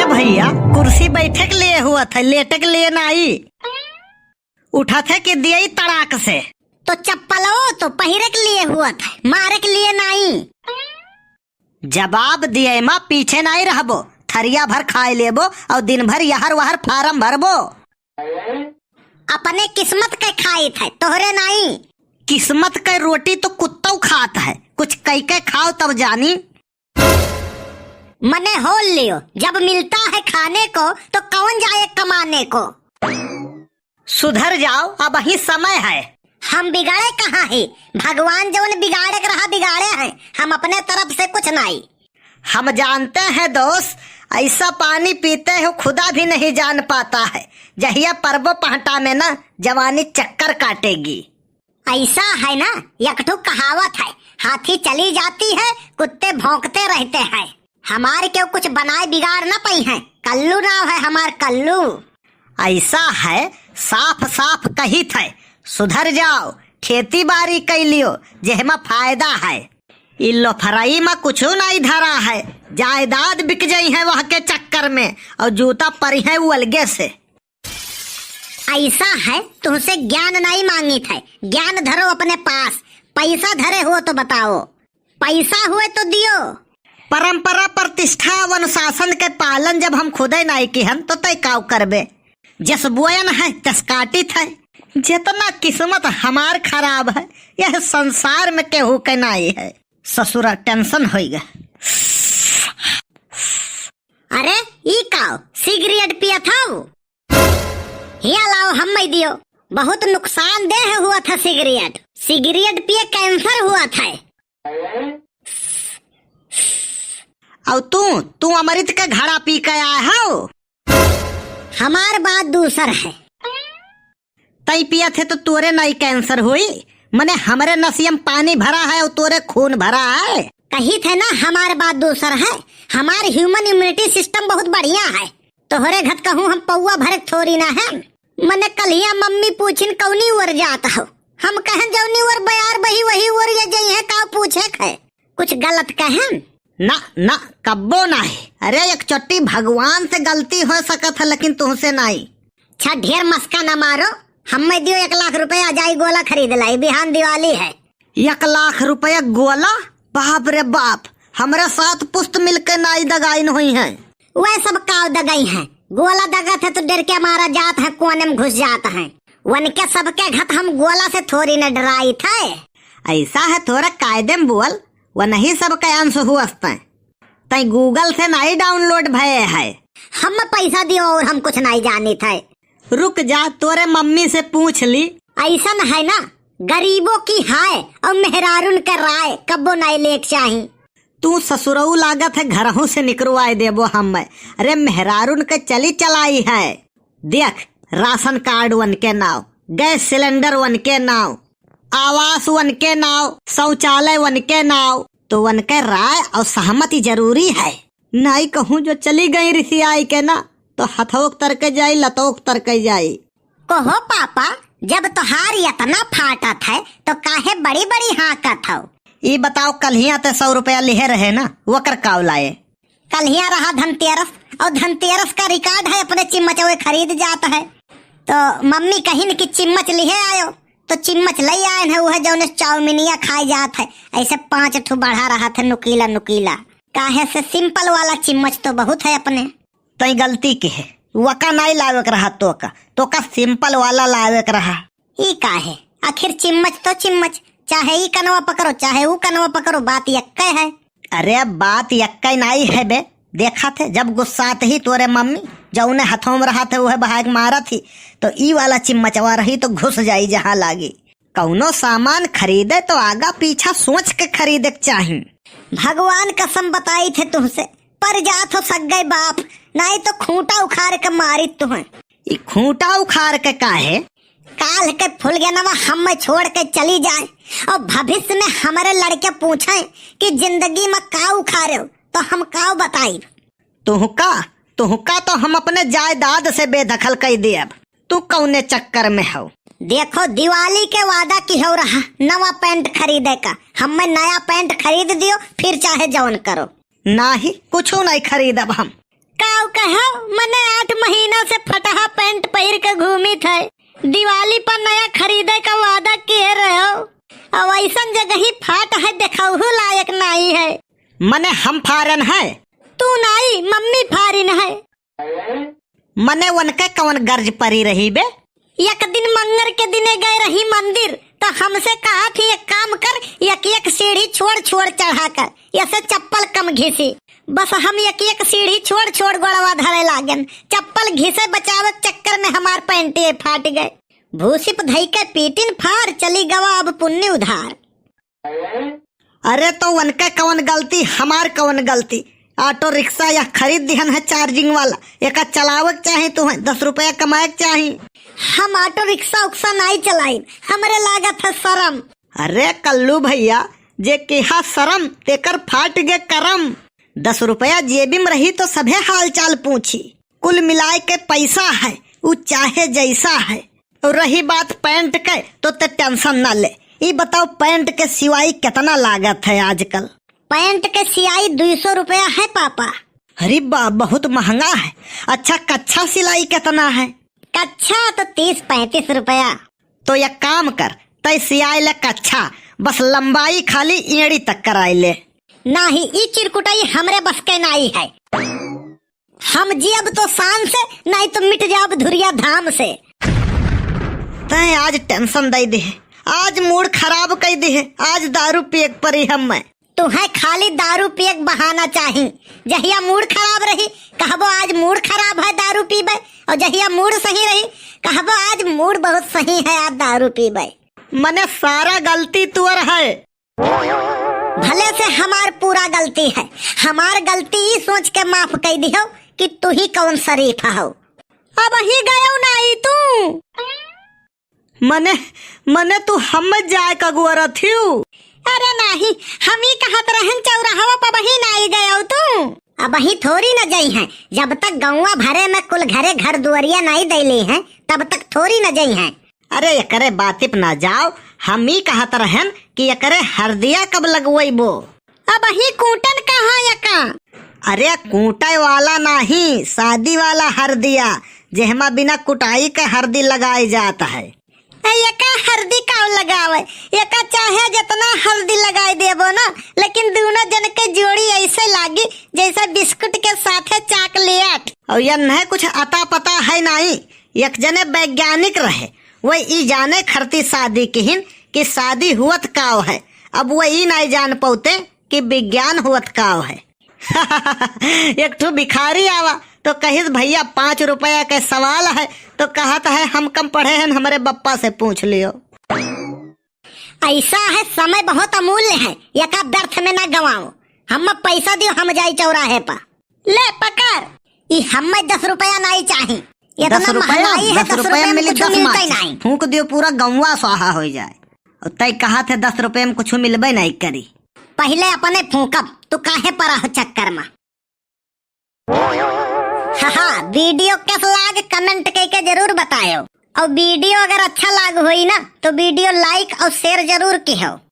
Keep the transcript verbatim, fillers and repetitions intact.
भैया, कुर्सी बैठे के लिए हुआ था, लेटे के लिए नाई। उठा थे कि दिया ही तड़ाक से। तो चप्पलो तो पहिरे के लिए हुआ था, मारे के लिए नाई। जवाब दिए मा पीछे नाई रहबो, थरिया भर खाए लेबो और दिन भर यहर वहर फार्म भरबो। अपने किस्मत के खाइत है, तोहरे नाई। किस्मत के रोटी तो कुत्तौ खात है, कुछ कई के खाओ तब जानी। मने होल लियो, जब मिलता है खाने को तो कौन जाए कमाने को। सुधर जाओ, अबहीं समय है। हम बिगड़े कहाँ है, भगवान जौन बिगाड़े के रहा बिगाड़े हैं, हम अपने तरफ से कुछ नाई। हम जानते हैं दोस्त, ऐसा पानी पीते हो खुदा भी नहीं जान पाता है। जहिया परबो पहटा में ना जवानी चक्कर काटेगी। ऐसा है ना, एक ठो कहावत है, हाथी चली जाती है, कुत्ते भौंकते रहते हैं। हमारे क्यों कुछ बनाए बिगाड़ ना पाई हैं, कल्लू नाव है हमार कल्लू। ऐसा है, साफ साफ कही थे, सुधर जाओ, खेती बाड़ी कई लियो, जेहमा फायदा है। ई लोफराई में कुछ नहीं धरा है, जायदाद बिक जाई है वह के चक्कर में, और जूता परी है वो अलगे से। ऐसा है, तुमसे ज्ञान नहीं मांगित है, ज्ञान धरो अपने पास। पैसा धरे हो तो बताओ, पैसा हुए तो दियो। परंपरा, प्रतिष्ठा और अनुशासन के पालन जब हम खुदे नहीं किहन, तो तय काव करबे? जस बोयन है, तस काटित है। जितना किस्मत हमार खराब है, यह संसार में केहू के नहीं है। ससुरा tension होइगा। अरे, ई काव, सिगरेट पियत हौ? हिया लाओ, हम मई दियो। बहुत नुकसानदेह हुआ था सिगरेट। सिगरेट पिए कैंसर हुआ था। और तू, तू अमृत का घड़ा पी के आया हो? हमार बात दूसर है। तई पियत है तो तोरे नाई कैंसर होई, मने हमरे नसियम पानी भरा है और तोरे खून भरा है। कही थे ना, हमार बात दूसर है। हमार human immunity system बहुत बढ़िया है। तोहरे घत कहूँ हम पौवा भरे थोड़ी ना है। मने कलिया मम्मी पूछिन कौनी ओर जात हो, हम कहन जौनी ओर बयार बही वही ओर ये जइहे, का पूछे खे? कुछ गलत कहन? ना ना, कब्बो ना है। अरे एक चोटी भगवान से गलती हो सकत है लेकिन तुहसे नाई। छा ढेर मस्का ना मारो, हम्मे दियो एक लाख रुपया, जाई गोला खरीद लाई, बिहान दिवाली है। एक लाख रुपया गोला? बाप रे बाप, हमरे सात पुस्त मिलके नाई दगाइन हुई हैं। वह सब काव दगाई हैं, गोला दगत है तो डर के मारा जात है, कोने में घुस जात है। वनके सबके घत हम गोला से थोड़ी न डराई थे। ऐसा है थोड़ा कायदे में बोल, वह नहीं सबके अंश हुअस्ते। तई Google से नाई download भये है। हम पैसा दियो और हम कुछ नाई जानी थे। रुक जा, तोरे मम्मी से पूछ ली। ऐसन है ना, गरीबों की हाय और मेहरारून के राय कब्बो नाई लेक चाही। तू ससुरऊ लागत है, घरहू से निकरवाए देबो हम्मे। अरे मेहरारून के चली चलाई है। देख, राशन कार्ड वनके नाव, गैस सिलेंडर वनके नाव, आवास वनके नाव, शौचालय वनके नाव, तो वनके राय और सहमति जरूरी है। नाई कहूँ जो चली गई रिसियाई के ना, तो हथोक तर के जाई, लतोक तर के जाई। कहो पापा, जब तोहार इतना फाटत है, तो काहे बड़ी-बड़ी हाँकत हौ? ई बताओ, कल्हिया ते सौ रुपया लिहे रहे ना, वकर काव लाए? कल्हिया रहा धनतेरस, और धनतेरस का record है, अपने चिम्मचवे खरीद जात है। तो मम्मी कहिन कि चिम्मच लिहे आयो, तो चिम्मच लई आयन है, वह जौने चाउमीनिया खाए जात है, ऐसे पाँच ठो बढ़ा रहा था नुकीला नुकीला। काहे से simple वाला चिम्मच तो बहुत है अपने। तई गलती के है, वका नाई लावे के रहा तोका, तोका simple वाला लावे के रहा। ई का है? आखिर चिम्मच तो चिम्मच, चाहे ई कनवा पकड़ो, चाहे ऊ कनवा पकड़ो, बात यक्के है। अरे बात यक्के नाई है बे, देखा थे जब गुस्सात ही तोरे मम्मी, जौने हथों में रहा थे उहे बहाए के मारा थी, तो ई वाला चिम्मचवा रही तो घुस जाई जहाँ लागी। कौनो सामान खरीदे तो आगा पीछा सोच के खरीदे के चाही। भगवान कसम बताई थे तुमसे, पर जात हो सग्गई बाप, नाई तो खूंटा उखाड़ के मारी तुहें। ई खूंटा उखाड़ के काहे? काल के फुलगेनवा हम्मे छोड़ के चली जाए और भविष्य में हमरे लड़के पूछे कि जिंदगी में का उखाड़े हो, तो हम का बताई? तुहका, तुहका तो हम अपने जायदाद से बेदखल कई देब। तू कौने चक्कर में हो? देखो, दिवाली के वादा की हो रहा नवा पैंट खरीदे का, हम्मे नया पैंट खरीद दियो, फिर चाहे जौन करो। नाही, कुछो नहीं खरीदब हम। का कहो, मने आठ महीना से फटहा पैंट पहिर के घूमित है, दिवाली पर नया खरीदे का वादा किहे रहो, अब ऐसन जगही फाट है, देखहू लायक नाई है। मने हम फारन है? तू नाई, मम्मी फारिन है। मने उनके कवन गर्ज परी रही बे? एक दिन मंगर के दिने गए रही मंदिर, त हमसे कहा थी, "एक काम कर, एक एक सीढ़ी छोड़ छोड़ चढ़ा कर, ऐसे चप्पल कम घिसी।" बस हम एक एक सीढ़ी छोड़ छोड़ गोड़वा धरे लागेन, चप्पल घिसे बचावे के चक्कर में हमार पैंटे फाट गए। भूसिप धई के पीटिन फार, चली गवा अब पुन्नी उधार। अरे तो उनके कवन गलती, हमार कवन गलती? ऑटो रिक्शा या खरीद दिहन है चार्जिंग वाला, एका चलावे के चाही तुहैं, दस रुपया कमाए के चाही। हम ऑटो रिक्शा उक्सा नाई चलाइन, हमरे लागत है शरम। अरे कल्लू भैया, जे किहा शरम, तेकर फाट गे करम। दस रुपया जेबी में रही तो सभे हाल चाल पूछी। कुल मिलाए के पैसा है, उ चाहे जैसा है। और रही बात पैंट के, तो ते टेंशन ना ले। ई बताओ, पैंट के सिवाई कितना लागत है आजकल? पैंट के सियाई दुई सौ रुपया है पापा। अरे बा, बहुत महंगा है। अच्छा, कच्छा सिलाई कितना है? कच्छा तो तीस पैंतीस रुपया। तो एक काम कर, तै सियाई ले कच्छा, बस लंबाई खाली एड़ी तक कराई ले। नाही, ई चिरकुटाई हमरे बस के नाई है। हम जियब तो शान से, नाई तो मिट जाब धुरिया धाम से। तैं आज टेंशन दे दे, आज मूड खराब कर दे, आज दारू पिए के परी हमें। तुहैं खाली दारू पिए के बहाना चाही। जहिया मूड खराब रही, कहबो आज मूड खराब है, दारू पीबे, और जहिया मूड सही रही, कहबो आज मूड बहुत सही है, आज दारू पीबे। मने सारा गलती तुअर है। भले से हमार पूरा गलती है, हमार गलती ई सोच के माफ कई दिहो कि तू ही कौन शरीफ हो। अबही गयो नाई तू। मने, मने तू हम जाए का गोरत हियो? अरे नाही, हम ई कहत रहन चौराहवा पर अबही नाई गयो तू। अबही थोड़ी न जइहैं, जब तक गौवा भरे में कुल घरे घर दुआरिया नाई दैले हैं, तब तक थोड़ी न जइहैं। अरे एकरे बातिप ना जाओ, हम ई कहत रहन कि एकरे हरदिया कब लगवइबो? अबही कूटन कहाँ यका? अरे कूटे वाला नाही, शादी वाला हरदिया, जेहमा बिना कुटाई के हरदी लगाए जात है। ए, यका हरदी का लगावे? यका चाहे जितना हरदी लगाए देबो ना, लेकिन दोनों जन के जोड़ी ऐसे लागी जैसे बिस्कुट के साथे चॉकलेट। और यह नहीं कुछ अता पता है नाई, एक जने वैज्ञानिक रहे, वह ई जाने खरती शादी किहिन कि शादी हुअत काव है। अब वह ई नाई जान पौते कि विज्ञान हुअत काव है। एक ठो भिखारी आवा तो कहिस, "भैया, पाँच रुपया के सवाल है।" तो कहत है, "हम कम पढ़े हैं, हमरे बप्पा से पूछ लियो।" ऐसा है, समय बहुत अमूल्य है, यका व्यर्थ में ना गवाओ। हम पैसा दियो, हम जाई चौराहे पर। ले पकड़, ई हमें दस रुपया नाई चाही। इतना दस रुपया, महंगाई है, दस दस रुपया रुपया में मिली, कुछ दस मिलता ही माचिस। नाई। फूंक दियो, पूरा गौवा स्वाहा हो जाए। और तय कहा थे दस रुपये में कुछ मिलबे नहीं करी। पहले अपने फूंकब, तू काहे परा हो चक्कर में। हाँ, हाँ, वीडियो कैस लाग comment कइके जरूर बतायो। और वीडियो अगर अच्छा लाग होई ना तो वीडियो like और share जरूर किहो।